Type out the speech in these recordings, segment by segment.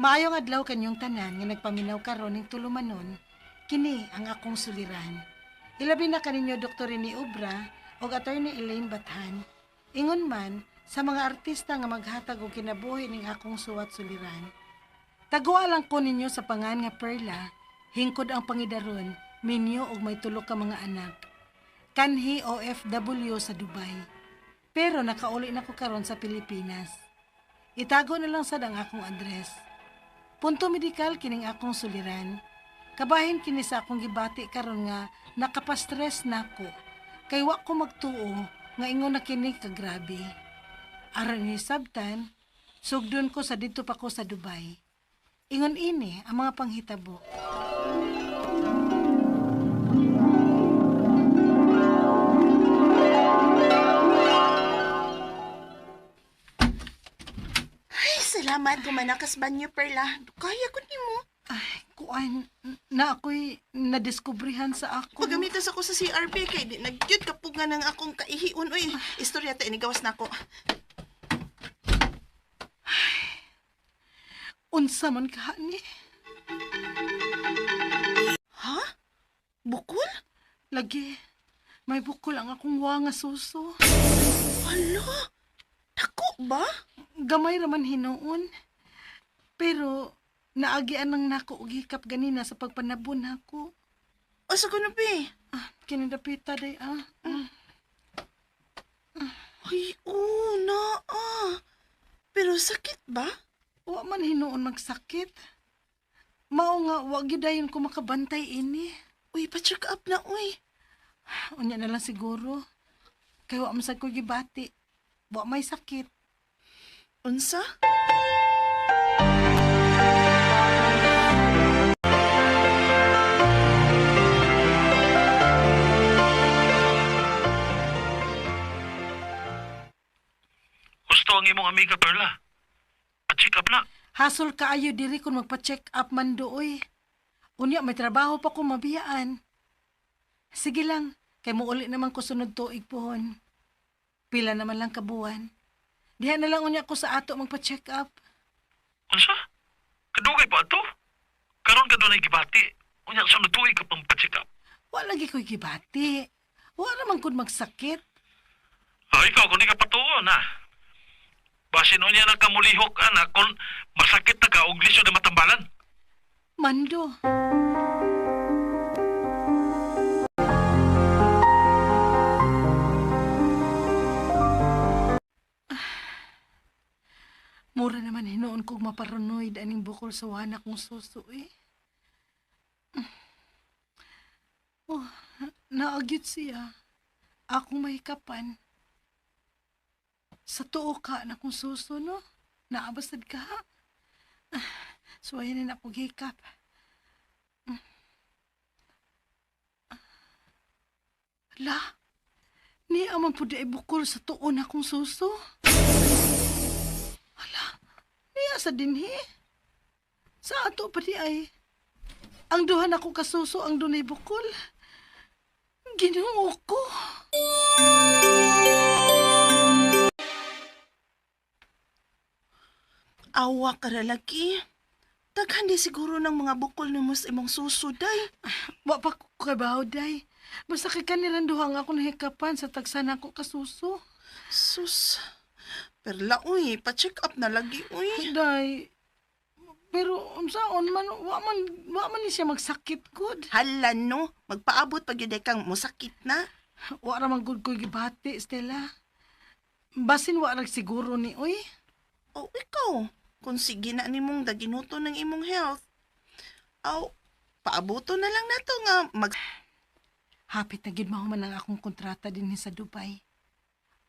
Maayong adlaw kanyong tanan nga nagpaminaw karon ning tulumanon, kini ang akong suliran. Ilabi na kaninyo Dr. Rene Obra ug Attorney Elaine Bathan. Ingon man sa mga artista nga maghatag og kinabuhi ning akong suwat suliran. Taguan lang ko ninyo sa pangan nga Perla, hingkod ang pangidaron, minyo og may tulo ka mga anak. Kanhi OFW sa Dubai. Pero nakauli na ko karon sa Pilipinas. Itago na lang sad ang akong address. Punto medikal kining akong suliran. Kabahin kini sa akong gibati karon nga nakapastress nako. Kay wa ko magtuo nga ingon na kini kagrabe. Aron ni sabtan, sugdon ko sa didto pa ko sa Dubai. Ingon ini ang mga panghitabo. Ay, salamat gumanakas banyo, Perla. Kaya ko nimo. Ay, kuan, na ako'y nadiskubrihan sa ako. Pagamitas ako sa CRP kay di nagyud kapuga ng akong kaihiun oy. Istorya ta inigawas nako. Unsa man ka ni? Ha? Bukol? Lagi, may bukol ang akong wa nga suso. Hala? Dako ba? Gamay raman hinuon. Pero naagian nang nako og hikap ganina sa pagpanabon nako. Asa ko na be? Ah, kinidapita day ah. Ay, oo, naa. Pero sakit ba? Wa man hinuon magsakit. Mao nga wa gyud dayon ko makabantay ini. Uy, pa-check up na, uy. Unya na lang siguro. Kay wa man sad ko gibati. Wa may sakit. Unsa? Gusto ang imong amiga, Perla. Pa-check up na. Hasol kaayo diri kung magpa-check up man dooy. Unya may trabaho pa ko mabiyaan. Sige lang, kay muuli naman ko sunod tuig pohon. Pila naman lang kabuan. Diha na lang unya ko sa ato magpa-check up. Unsa? Kadugay pa ato? Karon ka dunay gibati. Unya sunod tuig ka pang pa-check up. Wa lagi ko'y gibati. Wa naman kud magsakit. Ah, ikaw kung di ka patuon ha. Basin unya na ka mulihok anak kung masakit na ka og lisod na matambalan. Mando. Mura naman hinuon kog maparanoid aning bukol sa wana kong suso eh. Oh, naagyot siya. Akong mahikapan. Sa tuo ka na kong suso, no? Naabasad ka. Suwayan na ako hikap. La, niya man po di ay bukol sa tuo na kong suso. Hala, niya sa dinhi. Sa ato pa di ay. Ang duha na ko kasuso ang dunay bukol. Ginoo ko. Awa ka ra lagi. Daghan di siguro ng mga bukol nimo sa imong suso, day. Wa pa ko kabaw, day. Basta kay kanilang duha nga ako nahikapan sa tagsa na ko kasuso. Sus. Perla, uy, pa-check up na lagi, uy. Day, pero unsaon man, wa man ni siya magsakit gud. Hala, no. Magpaabot pag yun kang musakit na. Wa ra man gud ko gibati, Stella. Basin wa ra siguro ni, uy. O, ikaw. Kung sige na nimong daginuto ng imong health. Aw, paabuto na lang nato nga mag... Hapit na gid mahuman ang akong kontrata dinhi sa Dubai.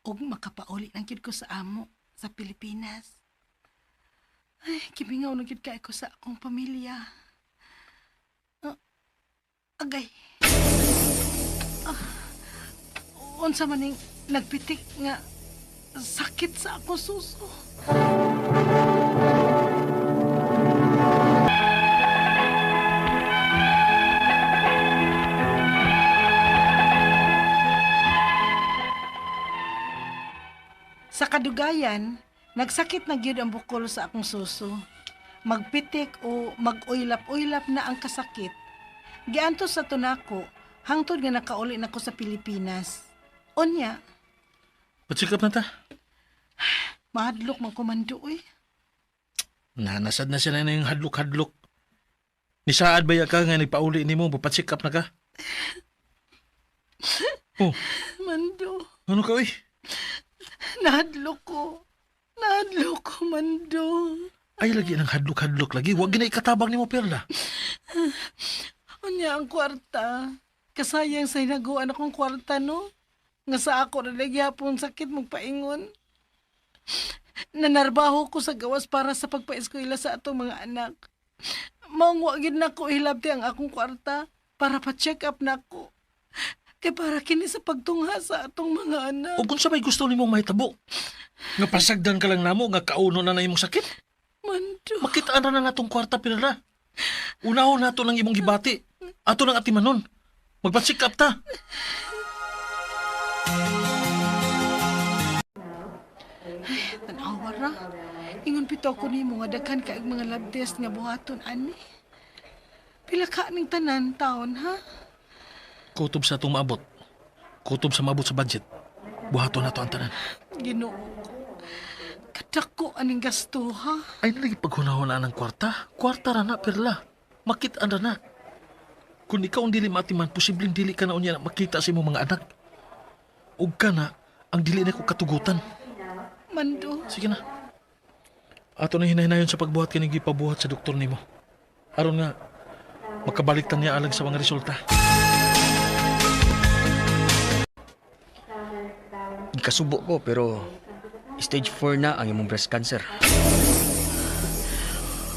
Ug makapauli lang gid ko sa amo sa Pilipinas. Ay, kimingaw na gid kay ko sa akong pamilya. Agay. Unsa man ning nagpitik nga sakit sa akong suso. Sa kadugayan, nagsakit na gyud ang bukol sa akong suso. Magpitik o mag-uylap-uylap na ang kasakit. Giantos sa tunako, hangtod nga nakauli nako sa Pilipinas. Unya, Pa-check up na ta. mahadlok man komando oy. Nanasad na siya na yung hadlok-hadlok. Nisaad ba ya ka nga nagpauli nimo, pa-check up na ka? Oh, Mando, ano ka oy? nahadlok ko. Nahadlok ko, Mando. Ay lagi ng hadlok-hadlok lagi. Wag gina ikatabang nimo Perla. Unya ang kwarta. Kasayang sa hinaguan akong kwarta, no? Nga sa ako na nagyapon sakit magpaingon. Nanarbaho ko sa gawas para sa pagpaeskwela sa atong mga anak. Maong wa gid nako hilabti ang akong kwarta para pa-check up nako. Kay para kini sa pagtungha sa atong mga anak. O kung sa may gusto nimong mahitabo. Nga pasagdan ka lang namo nga kauno na na imong sakit. Mando. Makitaan ra na natong kwarta Perla. Unahon nato ng imong gibati. Ato nang atimanon. Magpa-check up ta. Tanawa ra. Ingon pito ko nimo nga daghan kaayog mga lab test nga buhaton ani. Pila ka ning tanan taon ha? Kutob sa atong maabot. Kutob sa maabot sa budget. Buhaton nato ang tanan. Ginoo ko. Kadako aning gasto ha. Ay nalagi paghunahon ng kwarta. Kwarta ra na, Perla. Makitaan ra na. Kung ikaw ang dili maatiman, posibleng dili ka na unya na makita sa imong mga anak. Ug ka na, ang dili na ko katugutan. Mando. Sige na. Ato na hinahinayon sa pagbuhat kining gipabuhat sa doktor nimo. Aron nga makabalik ta niya alang sa mga resulta. Gikasubo ko pero stage 4 na ang imong breast cancer.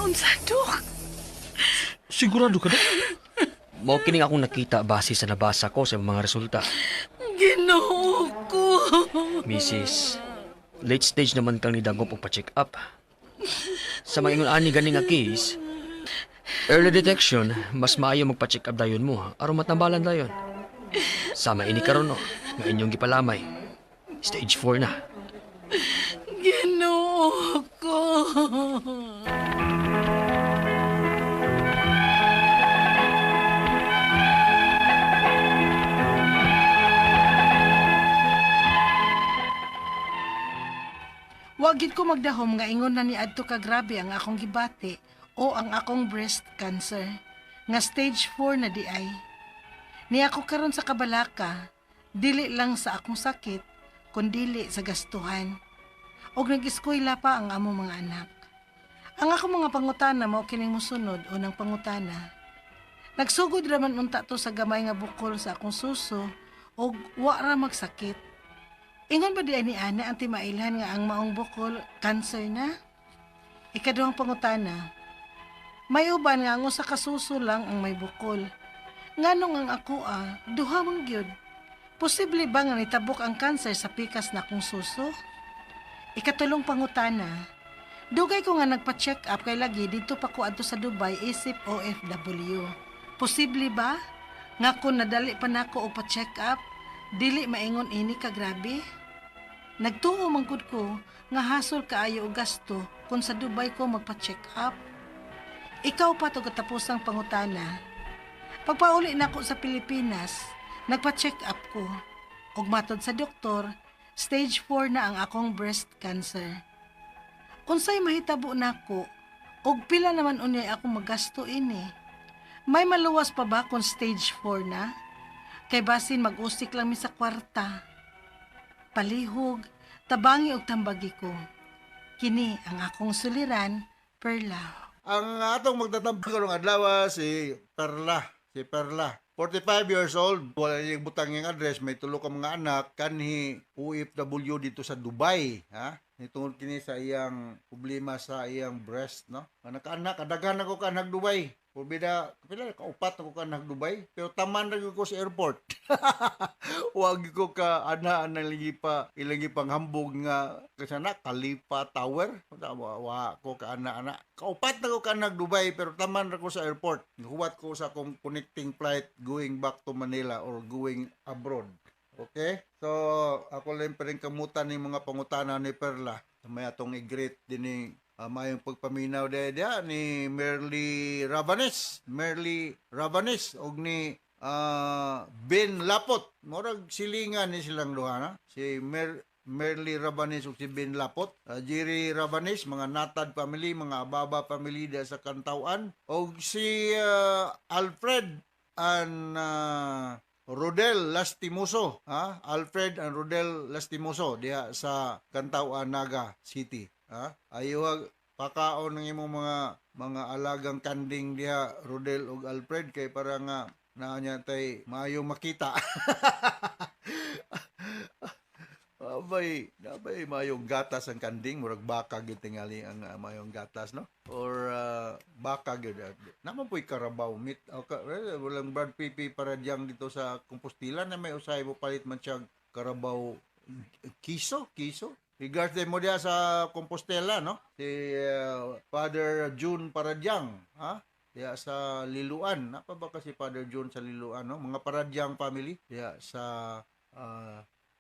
Unsa dok? Sigurado ka na? Mao kining akong nakita base sa nabasa ko sa mga resulta. Ginoo ko. Mrs. Late stage naman kang nidagop og pa-check up. Sa mga ingon ani gani nga case, early detection, mas maayo magpa-check up dayon mo aron matambalan dayon. Sama ini karon no, nga inyong gipalamay. Stage 4 na. Ginoo ko. Wagid ko magdahom nga ingon na ni adto ka grabe ang akong gibati o ang akong breast cancer nga stage 4 na di ay. Ni ako karon sa kabalaka, dili lang sa akong sakit, kundili sa gastuhan. Og nag-eskwela pa ang among mga anak. Ang akong mga pangutana mao kining mosunod unang pangutana. Nagsugod ra man unta to sa gamay nga bukol sa akong suso og wa ra magsakit. Ingon ba di ni ana ang timailhan nga ang maong bukol cancer na? Ikaduhang pangutana. May uban nga ang usa ka suso lang ang may bukol. Nganong ang ako duha man gyud. Posible ba nga nitabok ang cancer sa pikas na akong suso? Ikatulong pangutana. Dugay ko nga nagpa-check up kay lagi dito pa ko adto sa Dubai isip OFW. Posible ba nga kung nadali pa nako og pa-check up, dili maingon ini ka grabe? Nagtuo man gud ko nga hasol kaayo og gasto kung sa Dubai ko magpa-check up. Ikaw pa to katapusang pangutana. Pagpauli nako sa Pilipinas, nagpa-check up ko. Ug matod sa doktor, stage 4 na ang akong breast cancer. Unsay mahitabo nako, ug pila naman unyay ako magasto ini. May maluwas pa ba kung stage 4 na? Kay basin mag-usik lang mi sa kwarta. Palihog, tabangi og tambagi ko. Kini ang akong suliran, Perla. Ang atong magtatampo karong adlaw si Perla, si Perla. 45 years old, wala niyang butang yung address, may tulo ka mga anak, kanhi OFW dito sa Dubai, ha? Nitungod kini sa iyang problema sa iyang breast, no? Ang Nakaanak, kadaghan ako ka anak Dubai. Pubida, pila kaupat ako ka anak Dubai, pero taman ra gyud ko sa airport. Wag ko ka ana ang lingi pa ilang pang hambog nga kasana Khalifa Tower. Wa, wa ko ka ana ana. Kaupat na ko ka anak Dubai pero taman ra ko sa airport. Huwat ko sa akong connecting flight going back to Manila or going abroad. Okay? So, ako lang pa rin kamutan ni mga pangutana ni Perla. May atong i-greet din ni Maayong pagpaminaw diha ni Merly Ravanes. Merly Ravanes og ni Ben Lapot. Murag silingan ni silang duha na. Si Merly Ravanes ug si Ben Lapot. Jerry Ravanes, mga Natad family, mga Ababa family diha sa Kantawan. Og si Alfred and Rodel Lastimoso, ha? Alfred and Rodel Lastimoso diha sa Kantawan, Naga City, ha? Ayo pakaon ng imong mga alagang kanding diha, Rodel ug Alfred, kay para nga naa niya tay maayo makita. Abay, abay maayong gatas ang kanding, murag baka gyud tingali ang maayong gatas, no? Or baka gyud. Naman po'y carabao meat. O, eh, walang Brad Pipi para diyang dito sa Compostela na may usahay mo palit man siya carabao kiso, kiso. Regards din mo diya sa Compostela, no? Si Father June Paradyang, ha? Diya sa Liluan. Napa ba kasi Father June sa Liluan, no? Mga Paradyang family diya sa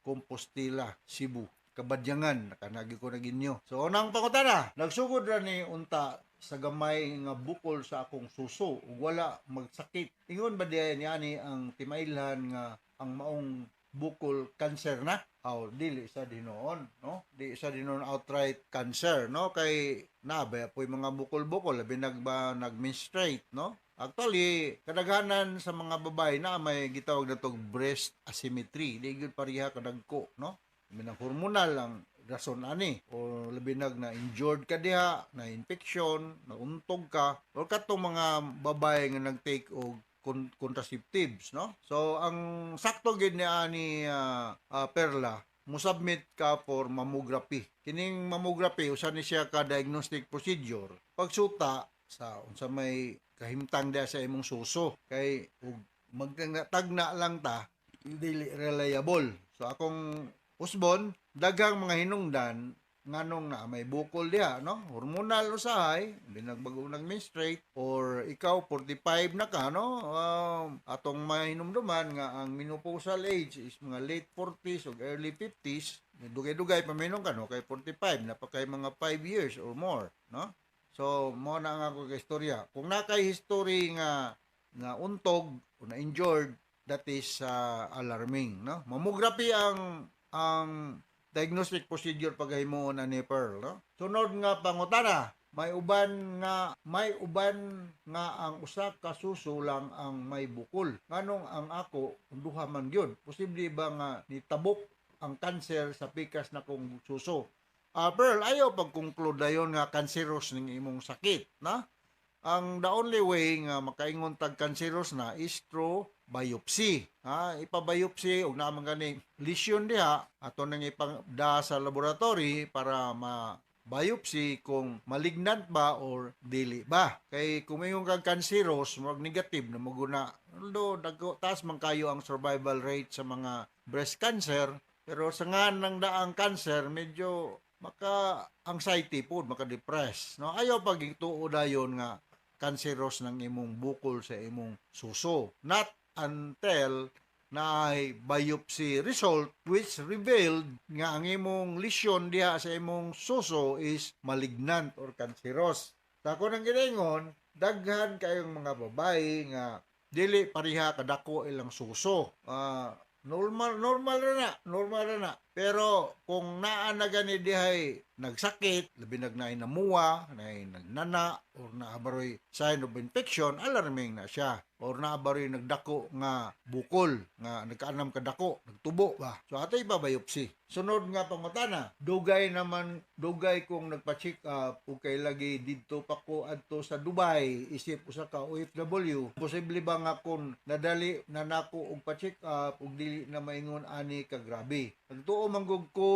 Compostela, Cebu. Kabadyangan, nakanagi ko na ginyo. So, unang pangutana, nagsugod ra ni unta sa gamay nga bukol sa akong suso ug wala magsakit. Ingon ba diay niani ang timailhan nga ang maong bukol cancer na? Aw, dili sa dinoon, no? Di sa dinoon outright cancer, no? Kay na ba po'y mga bukol-bukol, labi nagba nag-menstruate, no? Actually, kadaghanan sa mga babae na may gitawag na tog breast asymmetry. Di gyud pareha kadagko, no? Minang hormonal ang rason ani o labi nag na injured ka diha, na infection, na untog ka or katong mga babae nga nag-take og contraceptives, no? So ang sakto gid ni ani Perla, musubmit ka for mammography. Kining mammography usa ni siya ka diagnostic procedure. Pagsuta sa unsa may kahimtang diha sa imong suso kay ug magtagna lang ta, dili reliable. So akong usbon, daghang mga hinungdan nganong na may bukol diha, no? Hormonal usahay, binagbago nag-menstruate or ikaw 45 na ka, no? Atong mahinumduman nga ang menopausal age is mga late 40s o early 50s. Dugay-dugay paminom ka, no? Kay 45 na pa kay mga 5 years or more, no? So mo na nga ako kay istorya. Kung nakay history nga nga untog o na injured, that is alarming, no? Mammography ang diagnostic procedure paghimuon ani Pearl, no? Sunod nga pangutana, may uban nga ang usa ka suso lang ang may bukol. Nganong ang ako duha man gyud? Posible ba nga nitabok ang cancer sa pikas na kong suso? Pearl, ayaw pag-conclude dayon nga cancerous ning imong sakit, na? Ang the only way nga makaingon tag cancerous na is through biopsy. Ha, ipa-biopsy og naa man gani lesion diha, ato nang ipangda sa laboratory para ma biopsy kung malignant ba or dili ba. Kay kung ingon kang cancerous, murag negative na maguna. Although dagko taas man kayo ang survival rate sa mga breast cancer, pero sa nga ng daang cancer medyo maka anxiety pod, maka-depress, no? Ayaw pag ituo dayon nga cancerous ng imong bukol sa imong suso. Not until na ay biopsy result which revealed nga ang imong lesion diha sa imong suso is malignant or cancerous. Sa ako nang giningon, daghan kayong mga babae nga dili pareha kadako ilang suso. Normal normal ra na, normal ra na. Pero kung naa na gani dihay nagsakit, labi nag naay namuwa, naay nagnana or naa baroy sign of infection, alarming na siya. Or naa baroy nagdako nga bukol, nga nagkaanam kadako, nagtubo ba. So atay pa biopsy. Sunod nga pangutana, dugay naman dugay kong nagpa-check up ug kay lagi didto pa ko adto sa Dubai isip usa ka OFW. Posible ba nga kon nadali na nako og pa-check up ug dili na maingon ani ka grabe? Nagtuo man gud ko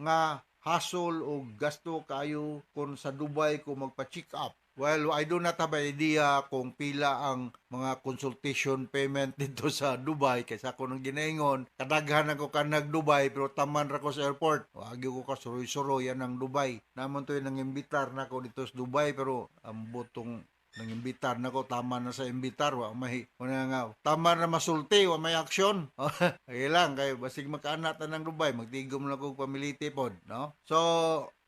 nga hassle o gasto kayo kung sa Dubai ko magpa-check up. Well, I do not have an idea kung pila ang mga consultation payment dito sa Dubai kaysa ako nang ginaingon. Kadaghan ako ka nag Dubai pero taman ra ko sa airport. Agi ko ka suroy-suroy yan ang Dubai. Naman to yung nang imbitar na ako dito sa Dubai pero ang butong Nang imbitar nako, tama na sa imbitar, wa may wala nga tama na masulti, wa may aksyon. Okay lang kay basig makaanat na ng Dubai, magtigom na kog pamiliti pod, no? So,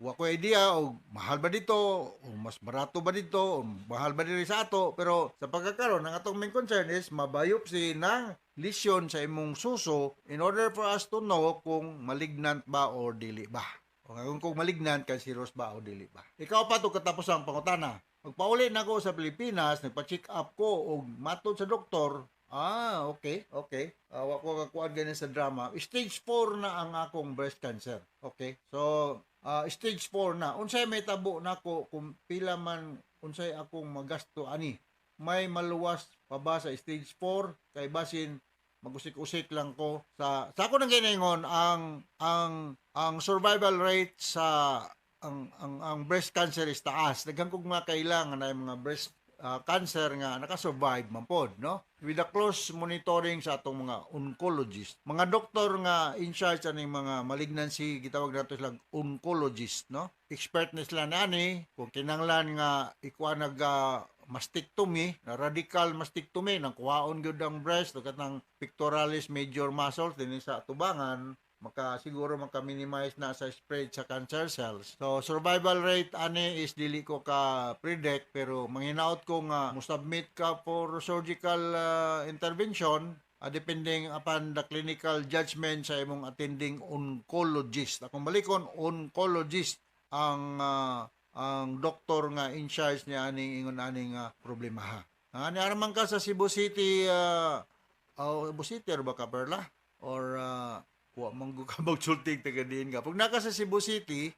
wa ko idea og mahal ba dito o mas barato ba dito o mahal ba diri sa ato, pero sa pagkakaron ang atong main concern is mabiopsy ng lesion sa imong suso in order for us to know kung malignant ba or dili ba. O kung malignant, cancerous ba o dili ba. Ikaw pa to katapos ang pangutana. Magpauli na ko sa Pilipinas, nagpa-check up ko og matod sa doktor. Ah, okay. Wa ko kakuan ganin sa drama. Stage 4 na ang akong breast cancer. Okay. So, stage 4 na. Unsay may tabo nako kung pila man unsay akong magasto ani? May maluwas pa ba sa stage 4 kay basin magusik-usik lang ko sa ako nang giningon ang survival rate sa ang breast cancer is taas. Daghan kog mga kailangan na mga breast cancer nga nakasurvive man pod, no? With the close monitoring sa atong mga oncologist. Mga doktor nga in charge aning mga malignancy, gitawag nato sila oncologist, no? Expert ni sila nani kung kinahanglan nga ikuha nag mastectomy, na radical mastectomy, nang kuhaon gyud ang breast ug katang pectoralis major muscles dinhi sa tubangan, maka siguro maka-minimize na sa spread sa cancer cells. So survival rate ani is dili ko ka predict, pero manghinaot ko nga mo submit ka for surgical intervention depending upon the clinical judgment sa imong attending oncologist. Akong balikon, oncologist ang doktor nga in charge niya aning ingon aning problema ha. Ni man ka sa Cebu City, oh, Cebu City or ba ka, Perla? Or wa man ko ka magsultig taga diin ka. Pag naka sa Cebu City,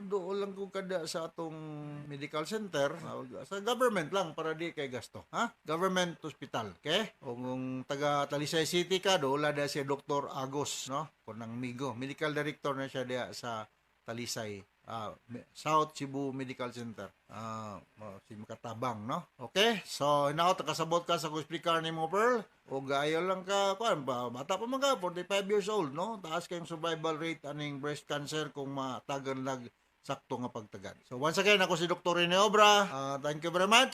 doon lang ko kada sa atong medical center, sa government lang para di kay gasto. Ha? Government hospital, okay? O kung taga Talisay City ka, doon la si Dr. Agos, no? Kung nang Migo, medical director na siya diya sa Talisay, South Cebu Medical Center. Si makatabang, no? Okay? So, hinaot kasabot ka sa explicar nimo, Pearl. O gayo lang ka, kuan ba, bata pa man ka, 45 years old, no? Taas kayong survival rate aning breast cancer kung matagan lag sakto nga pagtagad. So, once again, ako si Dr. Rene Obra. Thank you very much.